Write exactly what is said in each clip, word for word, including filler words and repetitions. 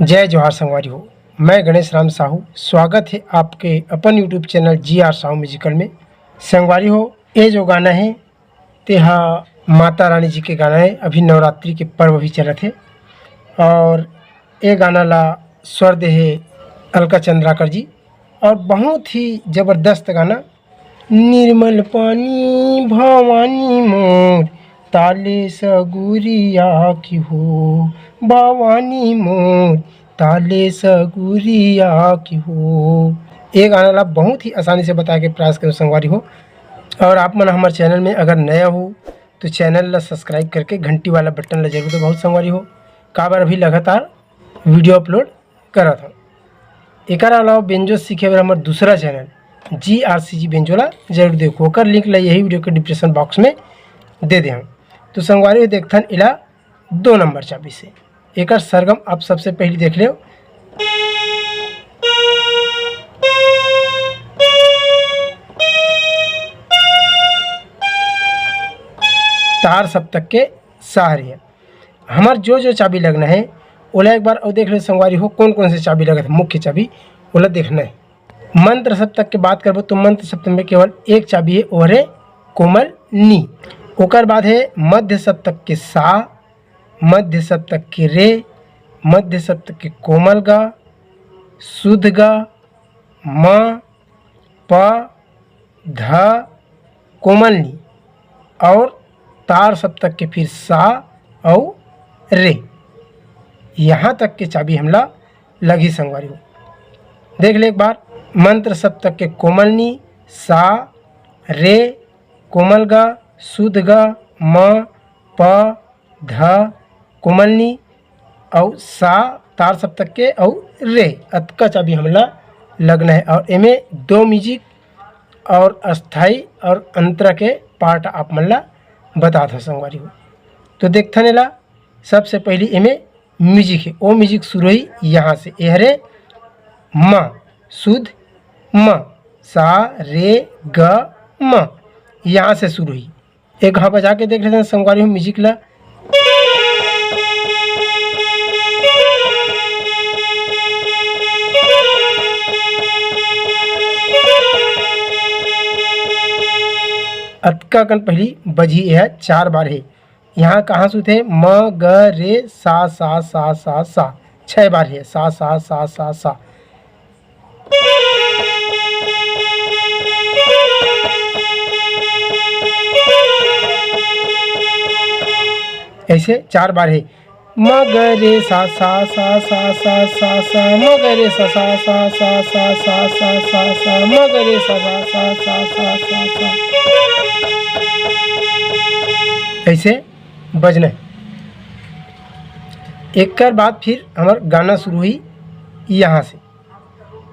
जय जोहार संगवारी हो, मैं गणेश राम साहू। स्वागत है आपके अपन YouTube चैनल जी आर साहू म्यूजिकल में। संगवारी हो, ये जो गाना है, तेहा माता रानी जी के गाना है। अभी नवरात्रि के पर्व भी चलत है और ये गाना ला स्वर दे है अलका चंद्राकर जी और बहुत ही जबरदस्त गाना। निर्मल पानी भवानी मोर, ताले सगुरिया की हो, भवानी मोर, ताले सगुरिया की हो। ये गाना ला बहुत ही आसानी से बताए के प्रयास करूँ संगवारी हो। और आप मन हमारे चैनल में अगर नया हो तो चैनल ला सब्सक्राइब करके घंटी वाला बटन ला जरूर दबाओ संगवारी हो, काबर अभी लगातार वीडियो अपलोड करत हूँ। एकर अलावा बेंजो सीखे बर हमर दूसरा चैनल जी आर सी जी बेंजो ला जरूर देखो, ओकर लिंक ला यही वीडियो के डिस्क्रिप्शन बॉक्स में दे दे हूँ। तो संगवारी हो, देखथन एला दो नंबर चाबी से। एकर सरगम आप सबसे पहली देख लेव। तार सप्तक के सा हरे। हमर जो जो चाबी लगना है, ओला एक बार अउ देख ले संगवारी हो, कौन कौन से चाबी लगत है, मुख्य चाबी, ओला देखना है। मंत्र सप्तक के बात करबो तो मंत्र सप्तक में केवल एक चाबी है, वो हरे कोमल नी। ओकर बाद है मध्य सप्तक के सा, मध्य सप्तक के रे, मध्य सप्तक के कोमल गा, शुद्ध गा, म, प, ध, कोमल नी और तार सप्तक के फिर सा अउ रे। यहाँ तक के चाबी हमला लगही संगवारी हो। देख ले एक बार, मंत्र सप्तक के कोमल नी, सा, रे, कोमल गा, शुद्ध गा, म, प, ध, कोमल नी अउ सा, तार सप्तक के अउ रे, अतका चाबी हमला लगना है। और एमे दो म्यूजिक और अस्थाई और अंतरा के पार्ट आप मन ला बतात हो संगवारी हो। तो देखथन एला, सबसे पहली एमे म्यूजिक है, ओ म्यूजिक शुरू ही यहाँ से, ए हरे म, शुद्ध म, सा रे ग म, यहाँ से शुरू ही। एक घा बजा के देख लेथन संगवारी हो म्यूजिक ला। अतका कन पहली बजही, यह चार बार है। यहाँ कहाँ से उठे? म ग रे सा सा सा सा सा, छह बार है, सा सा सा सा सा। ऐसे चार बार है। म ग रे सा सा सा सा सा सा सा, म ग रे सा सा सा सा सा सा सा सा सा, म ग रे सा सा सा सा सा सा सा। ऐसे बजना है। एकर बाद फिर हमर गाना शुरू हुई यहाँ से।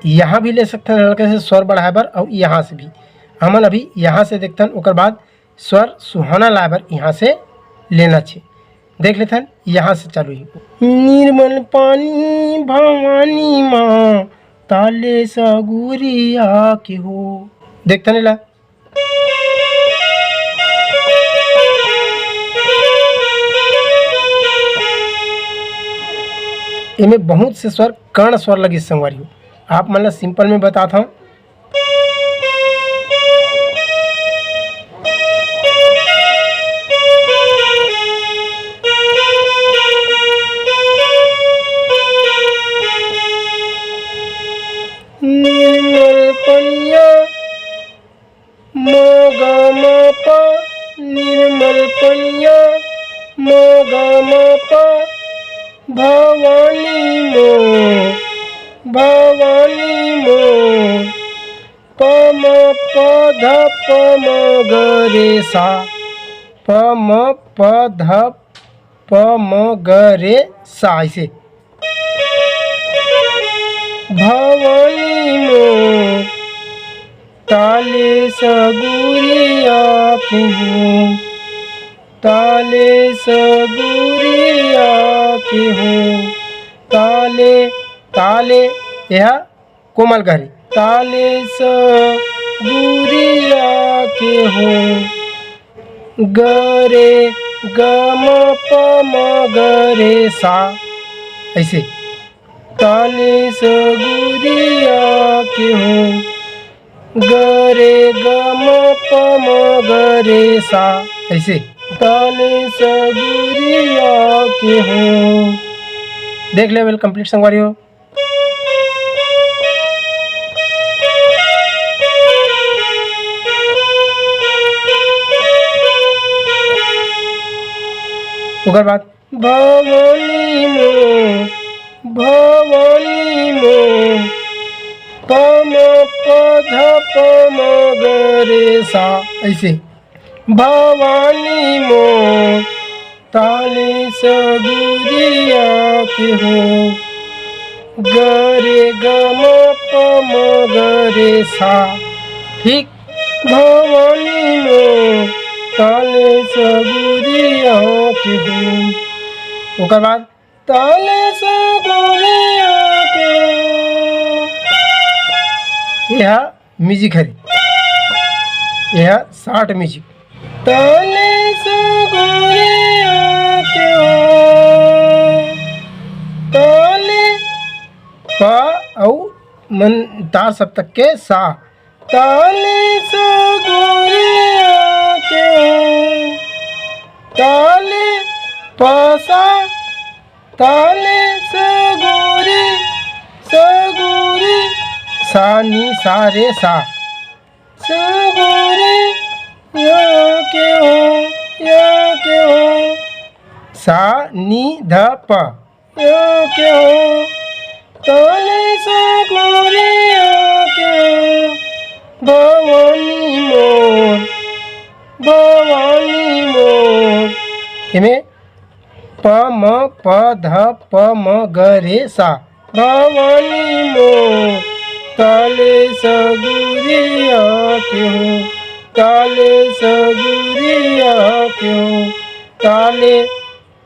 यहाँ भी ले सकते हैं हल्के से स्वर बढ़ाए बर, और यहाँ से भी। हमन अभी यहाँ से देखथन, ओकर बाद स्वर सुहाना लाए बर यहाँ से लेना छे। देख लेथन, यहाँ से चालू ही। निर्मल पानी भवानी माँ, ताले सगुरिया के हो। देखथन एला। एमे बहुत से स्वर, कर्ण स्वर लगिस संगवारी हो। आप मन ला सिंपल में बतात हव। निर्मल पनिया, म ग म प, निर्मल पनिया, म ग म प, भवानी मोर, भवानी मोर, प म प ध प म ग रे सा, प म प ध प म ग रे सा, ऐसे। भवानी मोर, ताले सगुरिया के हो, ताले सगुरिया के हो, ताले, ताले, यह कोमल ग रे। ताले सगुरिया के हो, ग रे ग म प म ग रे सा, ऐसे। ताले सगुरिया के हो, ग रे ग म प म ग रे सा, ऐसे। ताले सगुरिया के हो। देख लेवल complete संगवारी हो। ओकर बाद भवानी मो, भवानी मो, प म प ध प म ग रे सा, ऐसे। भवानी मो, ताले सगुरिया के हो, ग रे ग म प म ग रे सा। ठीक, भवानी मो, ताले सगुरिया के हो। ओकर बाद ताले सगुरिया के हो। यह music हरे, यह short music। ताले सगुरिया के हो, ताले प अउ मन तार सप्तक के सा। ताले सगुरिया के हो, ताले प सा, ताले सगुरी, सगुरी, सा नी सा रे सा। सगुरी, या के हो, या के हो। सा नी ध प। या के हो, ताले सगुरी या के हो। भवानी मोर, भवानी मोर। एमे प म प ध प म ग रे सा। भवानी मोर, ताले सगुरिया के हो, ताले सगुरिया के हो, ताले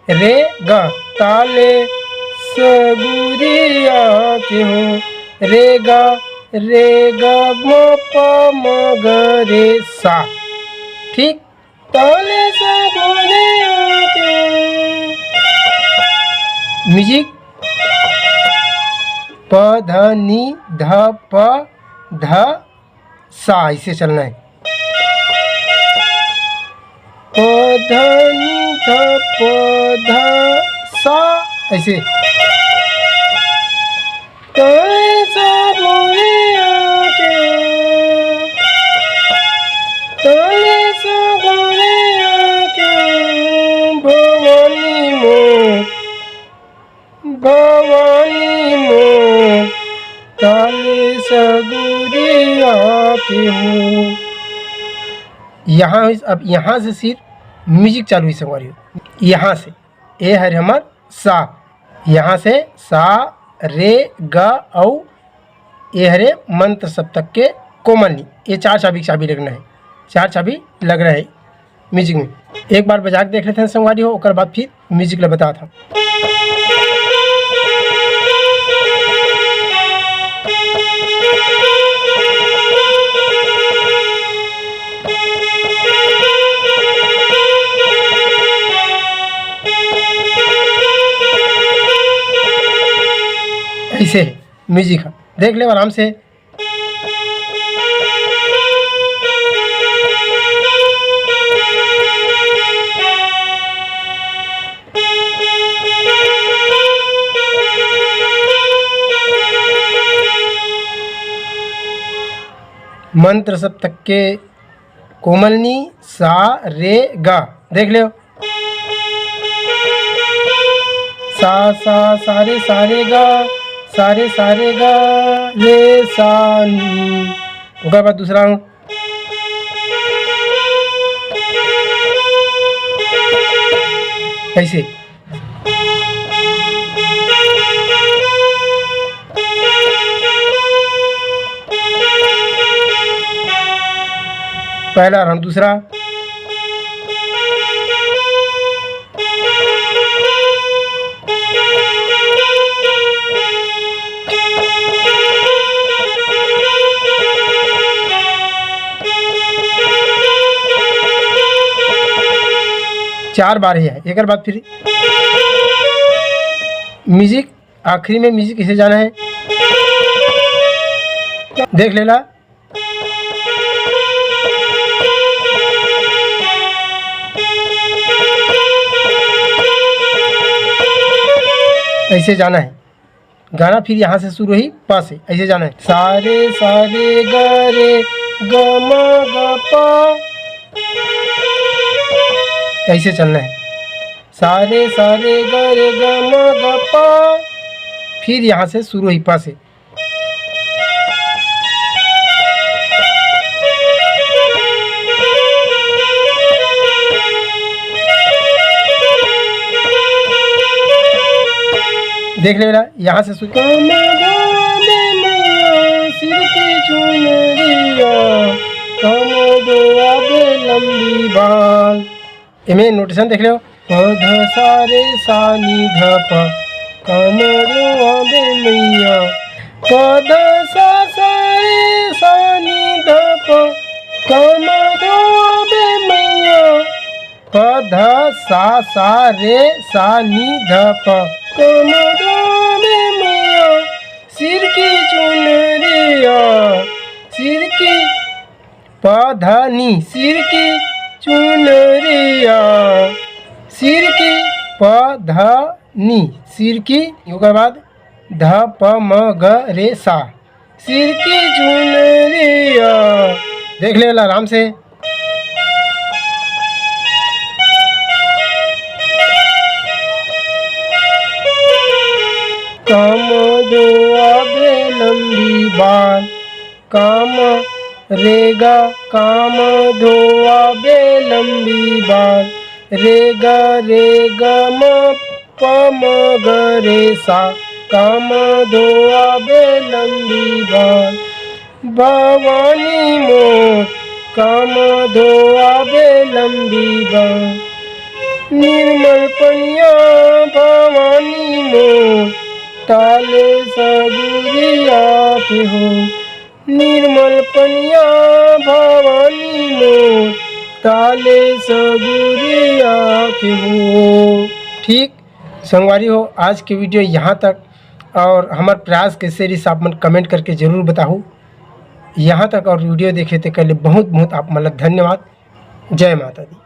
रे ग, ताले सगुरिया के हो, रे ग, रे ग म प म ग रे सा। ठीक, ताले सगुरिया के। Music प ध नी ध प ध सा, ऐसे चलना है। प ध नी ध प ध सा, ऐसे। ताले सगुरिया के, ताले सगुरिया के, भवानी मोर, भवानी मोर, ताले सगुरिया के हो। यहाँ, अब यहाँ से सिर्फ music चालू हुई संगवारी हो। यहाँ से, ए हरे हमर सा, यहाँ से सा, रे, ग अउ ए हरे मंत्र सप्तक के कोमल नी। ये चार चाबी, चाबी लगना है, चार चाबी लगना है music में। एक बार बजा के देख लेते हैं संगवारी हो, ओकर बाद फिर music ला बतात हँव। ऐसे है music ह, देख ले आराम से। मंत्र सप्तक के कोमल नी, सा, रे, गा। देख लेव। सा, सा, सा रे, सा रे, गा, सा रे, सा रे, गा, रे, सा, नी। ओकर बाद दूसरा अंग। कैसे? पहला round, दूसरा। चार बार ही है, एक बार फिर music आखिरी में म्यूजिक कैसे जाना है, देख लेला। ऐसे जाना है गाना, फिर यहाँ से शुरू ही पा से, ऐसे जाना है। सारे सारे ग रे ग म ग पा, ऐसे चलना है। सारे सारे ग रे ग म ग पा, फिर यहाँ से शुरू ही पा से। देख लेला, यहाँ से शुरू। सिर की चुनरिया, कम दो आबे लंबी बाल। एमे नोटेशन देख लो। प ध सा रे सा नी ध प, कम दो आबे मैया। प ध सा सा रे सा नी ध प, कम दो आबे मैया। प ध सा सा रे सा नी ध प, कम दो आबे मैया। सिर की चुनरिया, सिर की प ध नी, सिर की चुनरिया, सिर की प ध नी, सिर की, ओकर बाद ध प म ग रे सा, सिर की चुनरिया। देख ले आराम से। कम दो आबे लंबी बाल, कम रे ग, कम दो आबे लंबी बाल, रे ग रे ग म प म ग रे सा, कम दो आबे लंबी बाल। भवानी मोर, कम दो आबे लंबी बाल। निर्मल पनिया भवानी मोर, ताले सगुरिया के हो। निर्मल पनिया भवानी मोर, ताले सगुरिया के हो। ठीक संगवारी हो, आज के वीडियो यहाँ तक, और हमार प्रयास कैसे रहिस आप मन कमेंट करके जरूर बताहू। यहाँ तक और वीडियो देखे ते के लिए बहुत बहुत आप मन ला धन्यवाद। जय माता दी।